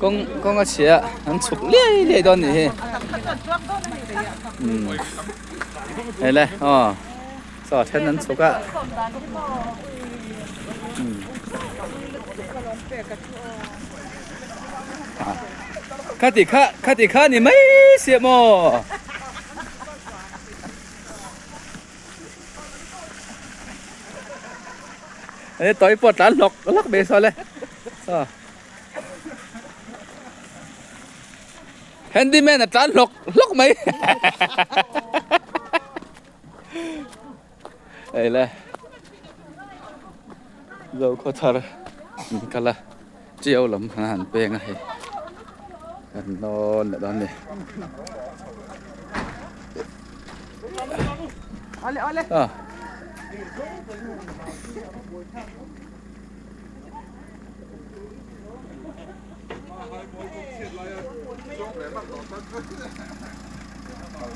Kawng kawng a chhia an chhuk liai liai dawn nih hi. Umm hei le aw saw then an chhuk a. Umm khati kha khati kha ni mai sia maw. Ê tối bọt lá lọc lọc bề sao lên à. Handyman a tlan hlawk hlawk mai Ei le Zo khaw thar an kal a Tiau lam an han peng a hei kan nawn leh dawn a ni. Ah.